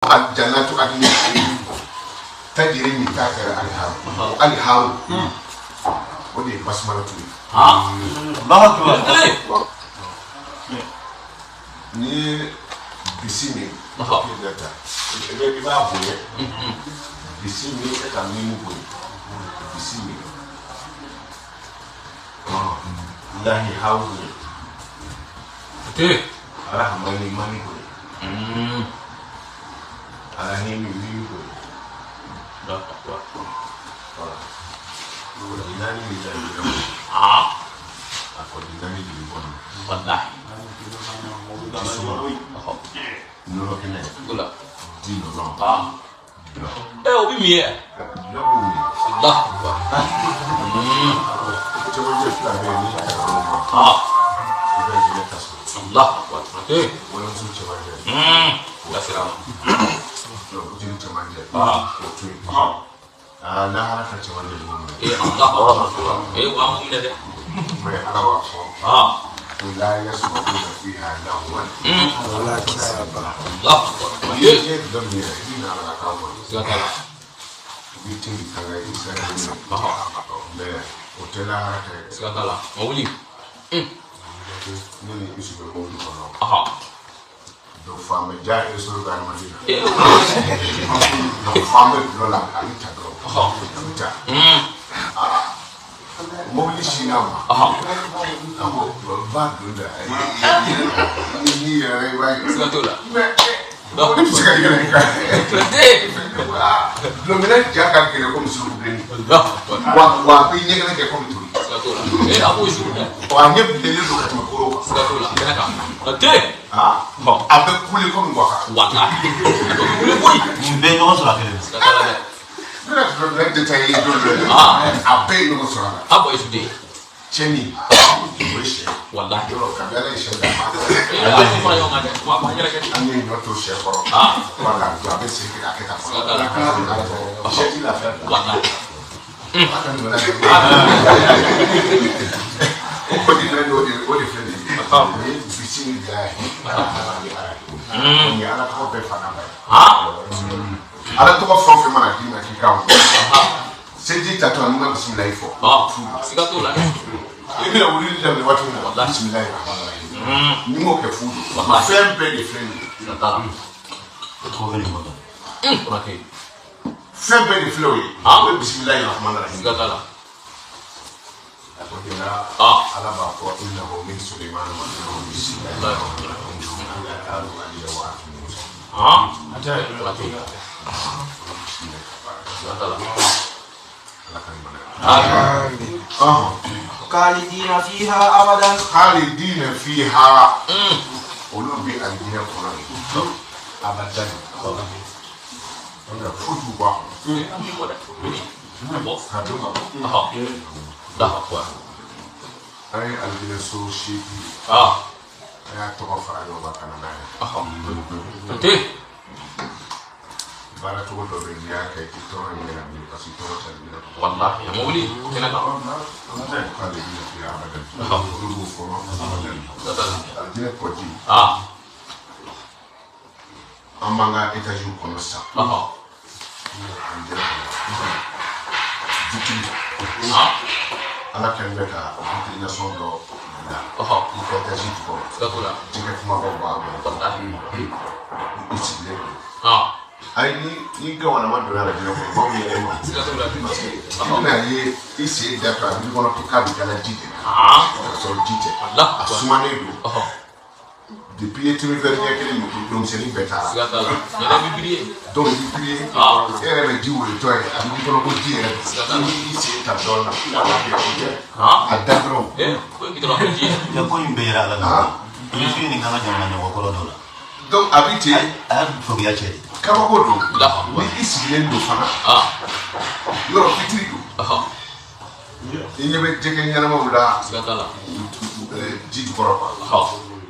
Jannatu adni tajri min tahtiha al-anhar. O anharu, o de ye basmalatu ye. Allahu akbar. N'i ye bisi min ta, i b'a bonya, bisi min, e ka mimu bonya, bisi min lahi haw bonya, arahamani mani bonya, arahimi mimi bonya. Voilà. Kɔdi naani min da yɛrɛ a kɔdi naani de bɛ bɔ nin. Wallahi. Jisuma, nɔnɔ kɛnɛ, di nɔnɔ. Dulɔ. O bɛ min yɛ? Dulɔ bɛ min. Allahu akbar. Cɛmancɛ fila bɛ yen, n'i taara o ma, i bɛ jinɛ ta sɔrɔ. Allahu akbar. Wolomuso cɛmancɛ. Lasira ma. Jiri cɛmancɛ, o to yen. Aa, lahara ka cɛmancɛ b'o minɛ. Allahu akbar. Wa an b'u minɛ dɛ. Mais Ala b'a fɔ ko la yasma'una fiha lahwan. Wala kisaba. Allahu akbar. N'i ye diɲɛ dulɔ min yɛrɛ, i bɛ na Ala ka kan kɔnɔ. Siga t'a la. I b'i teli kan i bɛ se ka minɛ. Mais o tɛ lahara kɛ. Siga t'a la. Ma wuli. Ne ni Isu bɛ mobili kɔnɔ. Donc fan bɛ ja ye sɔrɔ ka adamaden na. Donc fan bɛ dulɔ la, a bɛ ta dɔrɔn. A bɛ ta. Mobili sinna ma. An ko ba don da. Ni yɛrɛ i b'a ye. Siga t'o la. Mais mobili bɛ se ka yɛlɛ i kan. Dulɔminɛ ja ka gɛlɛn komi surukubilenni. Allahu akbar. Wa a bɛ ɲɛgɛnɛ kɛ komi toli. Siga t'o la. A b'o suru dɛ. Wa a ɲɛ bilennen don ka tɛmɛ koro kan. Siga t'o la. Kɛnɛ kan. A bɛ kule komi waka. Wallahi. A bɛ wuli koyi. Nin bɛɛ ye ɲɔgɔn sɔrɔ a kelen na. Siga t'a la dɛ. Ne yɛrɛ dulɔminɛ détaillé don dɔ la. A bɛɛ ye ɲɔgɔn sɔrɔ a la. A bɔ Isu de. Cɛ min, o ye sɛ. Wallahi. Yɔrɔ kabi Ala ye sɛ da ma. A b'o fara ɲɔgɔn kan dɛ. Wa a b'a yɛrɛkɛ. An ye ɲɔ to sɛ kɔrɔ. Wala a bɛ segin k'a kɛ ka Siga t'a la. Sɛ ti lafiya. Wallahi. A ka ɲɔ lajɛ. O kɔni naani, o de filɛ nin ye. O ye bisimilahi arahmani arahim. Nin ye Ala tɔgɔ bɛɛ fana ba ye. Ala tɔgɔ fɛn o fɛn mana d'i ma k'i k'a wuli. Seliji tatɔ, n'i ma bisimilahi fɔ. Siga t'o la dɛ. I bɛna wulili daminɛ waati min na, Wallahi. bisimilahi rahmani rahim. N'i m'o kɛ, fu don. Wallahi. Fɛn bɛɛ de filɛ nin ye. Siga t'a la. Tɔgɔ bɛ nin kɔnɔ. Konate. Fɛn bɛɛ de filɛ o ye. O ye bisimilahi rahmani rahim. Siga t'a la. O de la, Ala b'a fɔ innahu min Suleiman wa innahu bisimilahi rahmani rahim. Alla ta'alu alayya wa atuni. Konate. Siga t'a la. Ala ka ɲuman. Amin. Khalidina fiha abadan. Khalidina fiha, olu bɛ alijinɛ kɔnɔ yen abadan, foyi t'u bɔ a kɔnɔ. An b'i bɔ dɛ. Bɔ. Ka don ka bɔ. Allahu akbar. An ye alijinɛ so 8, an y'a tɔgɔ fara ɲɔgɔn kan ka na n'a ye. Konate. Baara cogo dɔ bɛ yen, n'i y'a kɛ, i tɔɔrɔ in bɛna bilen, parce que i tɔɔrɔ tɛ alijinɛ kɔnɔ. Wallahi. A ma wuli. Kɛnɛ kan. Khalidina fiha abadan, olu b'o kɔnɔ abadan. Siga t'a la. Alijinɛ kɔji, an b'an ka étage kɔnɔ sisan. Alijinɛ kɔnɔ vitiri, Ala kɛlen bɛ ka vitiri nasɔn dɔ bila i ka étage jukɔrɔ. Siga t'o la. Jɛgɛ kumabaw b'a kɔnɔ. Wallahi. I sigilen don. Ayi, ni gawanama donna alijinɛ kɔnɔ, baw yɛrɛ ma. Siga t'o la. Parce que i bɛna ye, i sen datɔ, a b'i kɔnɔ ko k'a bɛ dala ji de la, k'a sɔrɔ ji tɛ. Allahu A akbar. sumanen don. Depuis i ye timi verre ɲɛ kelen min, kurumisɛnnin bɛɛ taara. Siga t'a la. Yɛrɛ bɛ biri ye. Donc i bɛ piriye, e yɛrɛ bɛ ji woyotɔ ye, a b'i kɔnɔ ko ji yɛrɛ. Siga t'a la. N'i y'i sen ta dɔɔnin na, o tɛ a da dɔrɔn. Ko e dɔrɔn ko ji ye. Ja ko in bɛɛ yɛrɛ Ala la. Polisiw ye nin k'an ka jamana ɲɛmɔgɔ kɔrɔ dɔ la. Donc a bɛ ten. A y'a forokiya cɛ de. Kabako don. Allahu akbar. Ni i sigilen don fana, yɔrɔ fitiri don, i ɲɛ bɛ jɛgɛ ɲɛnamaw la. Siga t'a la. Ji jukɔrɔ quoi.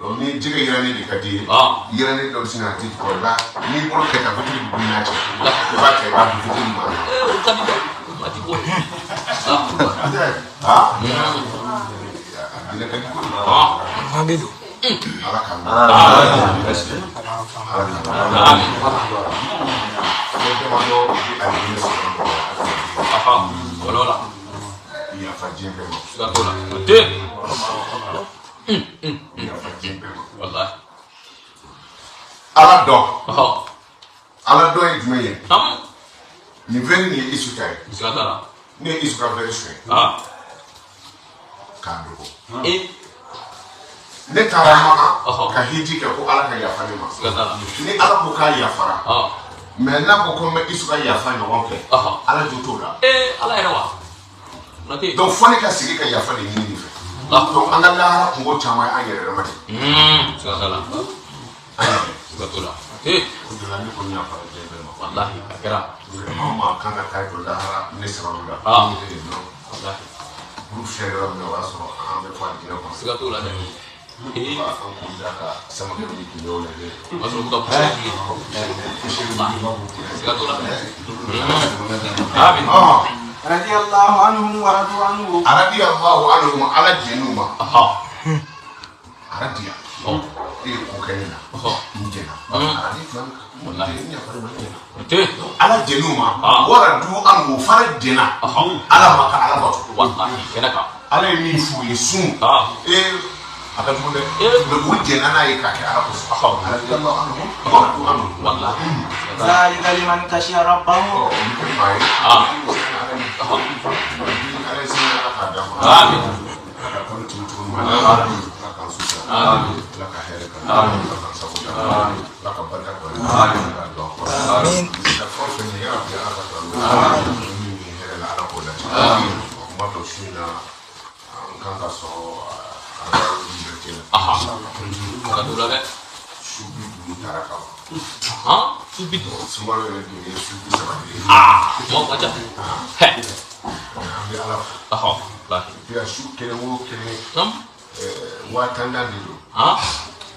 Donc ni jɛgɛ yɛlɛnnen de ka di ye, yɛlɛnnen dɔ bɛ sin ka ji jukɔrɔ, i b'a n'i bolo kɛ tan, fitiri bɛ b'i n'a cɛ, i b'a kɛ, i b'a dun, fitiri b'a la. O ka di dɛ. O ma di bɔ. Allahu akbar. Alijinɛ ka di koyi. An de don. Ala k'an. Amin. Fɛn damadɔ bi alijinɛ sɔrɔ nɔgɔya. Wala wala. Yafa diɲɛ bɛɛ ma. Siga t'o la. O tɛ. Yafa diɲɛ bɛɛ ma. Walahi. Ala dɔn. Ala dɔn ye jumɛn ye? Nin verre nin ye Isu ta ye. Siga t'a la. Ne ye Isu ka verre suɲɛ. K'a dogo. Ne taara Maka ka hiji kɛ ko Ala ka yafa ne ma. Siga t'a la. Ni Ala ko k'a yafara. Mais n'a ko ko n bɛ Isu ka yafa ɲɔgɔn kɛ. Ala jo t'o la. Ala yɛrɛ wa. Donc fo ne ka sigi ka yafa de ɲini nin fɛ. Donc an ka lahara kungo caman ye an yɛrɛ dama de. Siga t'a la. An yɛrɛ. Siga t'o la. O de la ne kɔni yafara diɲɛ bɛɛ ma. Walahi a kɛra. Maa o maa kan ka taa jɔ lahara ne sababu la. Walahi. Olu fiyɛ yɔrɔ min na o y'a sɔrɔ an bɛ fɔ alijinɛ kɔnɔ. Siga t'o la dɛ. An kun da ka samakɛ ni kunɲɔgɔnw lajɛ. O b'a sɔrɔ u bɛ ka poussière wuli. Siga t'o la dɛ. Amin. Radiyallahu anhum wa radu anhu. Radiyallahu anhum, Ala jɛn'u ma. Radiya. E ye ko kɛ ne la. N jɛna. Ala jɛn'u ma. Wa radu anhu, o fana jɛna. Ala ma ka Ala bato. Walahi kɛnɛ kan. Ala ye min f'u ye sun. A ka jugu dɛ. Mais u jɛnna n'a ye k'a kɛ Ala kosɔn. Radiyallahu anhum wa radu anhu. Walahi. Zalika liman khashiya rabbahu. O bɛ kɛ maa ye. Ala ye sini Ala k'a d'an ma. Amin. Ala ka kalo turu cogo ɲuman na. Ala k'an sutura. Ala ka hɛrɛ k'an na. Ala k'an sago da. Ala ka barika don an na. Ala ka don an kɔrɔ. Ka fɛn o fɛn ɲɛ, ya Rabbi, Ala ka don an na. Min bɛ hɛrɛ la, Ala k'o lati. Kuma dɔ su in na, an kan ka sɔrɔ an ka liberté la. Siga t'o la dɛ. Su 50 taara ka ban. Su 50. Sunkalo yɛrɛ dun ye su 30 de ye. Mɔgɔ ka ca. An bɛ Ala fo. Walahi. Bi su kelen o kelen. 10,000 de don.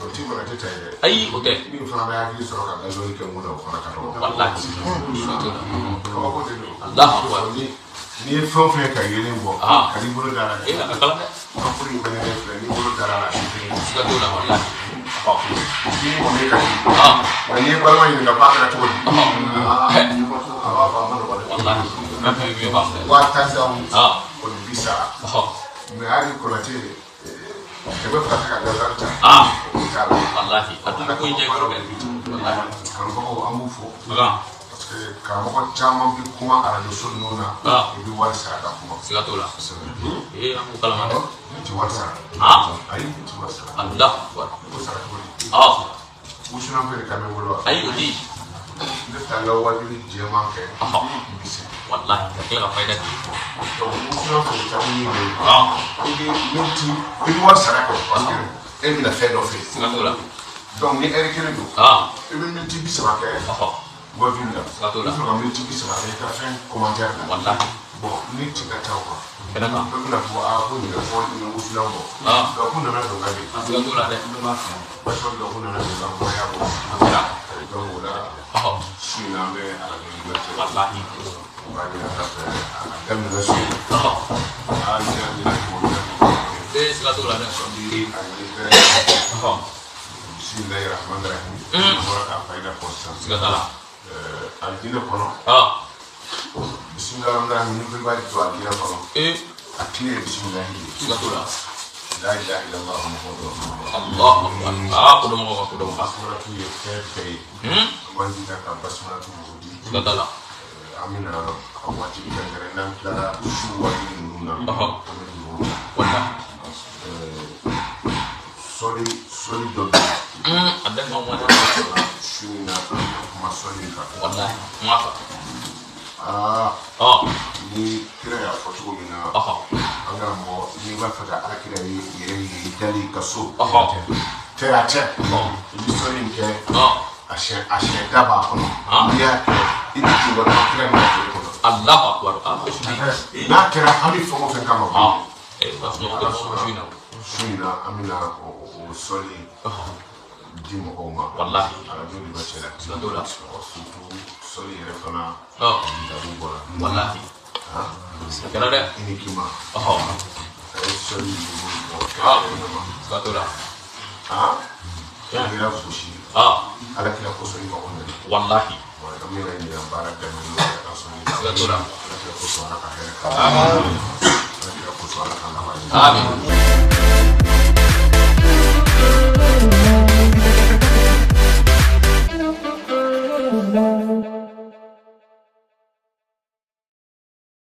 O ti kɔnɔ tɛ ta ye dɛ. Ayi o tɛ. Min fana bɛ hakili sɔrɔ ka gasoil kɛ mun na o fana ka dɔgɔ. Walahi. Siga t'o la. Kabako de don. Allahu akbar. N'i ye fɛn o fɛn ka yeelen bɔ. Ka n'i bolo da la dɛ. A kalan dɛ. Kafuru in fɛnɛ filɛ n'i bolo dara la. Siga t'o la walahi. N'i kɔni ye kasi. Nka n'i ye balima ɲininka k'a kɛra cogo di. A b'a fɔ a ma nɔgɔn dɛ. Walahi. 10,000 kɔni bi sara. Mais hali Konate 200 tɛ ka gasoil ta. O t'a la. Walahi. A dun bɛ ko in jɛ yɔrɔ bɛɛ. Walahi. Kanubagaw an b'u fo. Parce que karamɔgɔ caman bɛ kuma arajo so ninnu na. I bɛ wari sara ka kuma. Siga t'o la. An b'u kalama dɛ. Ne tɛ wari sara. Ayi ne tɛ wari sara. Allahu akbar. Ne b'o sara cogo di? Wusulan feere ka bɛ n bolo wa? Ayi o di. Ne bɛ taa n ka wajuli jɛman kɛ. N bɛ segin. Walahi ka tila ka fayida di. Donc wusulan feere ta min bɛ yen. I bɛ miniti i bɛ wari sara kɛ parce que e bɛna fɛn dɔ feere. Siga t'o la. Donc ni ɛri kelen don. I bɛ miniti 30 kɛ. Wajuli la. Siga t'o la. I bɛ sɔrɔ ka miniti 30 kɛ i ka fɛn commentaire la. Walahi. Bon ni ci ka ca o kan. Kɛnɛ kan. Dɔ bɛna fɔ ko nin bɛ fɔ nin bɛ wusulan bɔ. Dɔku nana don ka di. Siga t'o la dɛ. Basi dɔku nana don ka mɔgɔya bɔ. Donc o la su in na an bɛ arajo liberté. Walahi. O b'a ɲini Ala fɛ a daminɛ su in. Ni y'a ɲini ko Siga t'o la dɛ. Bi a ɲini bɛɛ. Bisimilahi rahmani rahim. An bɔra k'a fayida fɔ sisan. Siga t'a la. Alijinɛ kɔnɔ. Bisimilahi rahmani rahim ni bɛɛ b'a jɔ alijinɛ kɔnɔ. A tile ye bisimilahi ye. Siga t'o la. La ilaha illallah Muhammadu rasulullah. Allahu akbar. Ko dɔn mɔgɔ ka ko dɔn. Basimala ye fɛn fɛn ye. An b'an jija ka basimala wuli. Siga t'a la. An bɛna a waati kɛrɛnkɛrɛn n'an tilara su waati ninnu na. An bɛ dugawu kɛ. Walahi. Sɔli dɔ bɛ yen. A bɛɛ ma wa. Su in na an bɛna kuma sɔli kan. Walahi. N b'a fɔ. Ni kira y'a fɔ cogo min na. An ka mɔgɔ n'i b'a fɛ ka Ala kira ye yɛrɛ ye dali i ka so. Tɛ a tɛ. I bɛ sɔli in kɛ. A siɲɛ da b'a kɔnɔ. N'i y'a kɛ i bɛ jigin ka kira min na kɔnɔ. Allahu akbar. N'a kɛra hami fɛn o fɛn kama. Su in na an bɛna o sɔli di mɔgɔw ma. Walahi. Arajo de bɛ cɛ la. Siga t'o la. Surtout sɔli yɛrɛ fana. Dabu bɔra. Walahi. A kɛra dɛ. I ni k'i ma. A ye sɔli ninnu bɔ. Siga t'o la. I y'a gosi. Ala kira kosɔn i mago ɲɛna. Wallahi. Wa an bɛna ɲinan baara daminɛ n'o ye ka sɔn Siga t'o la. Ala kira kosɔn, Ala ka hɛrɛ k'an ye. Ala kira kosɔn, Ala ka laban ɲuman. Amin.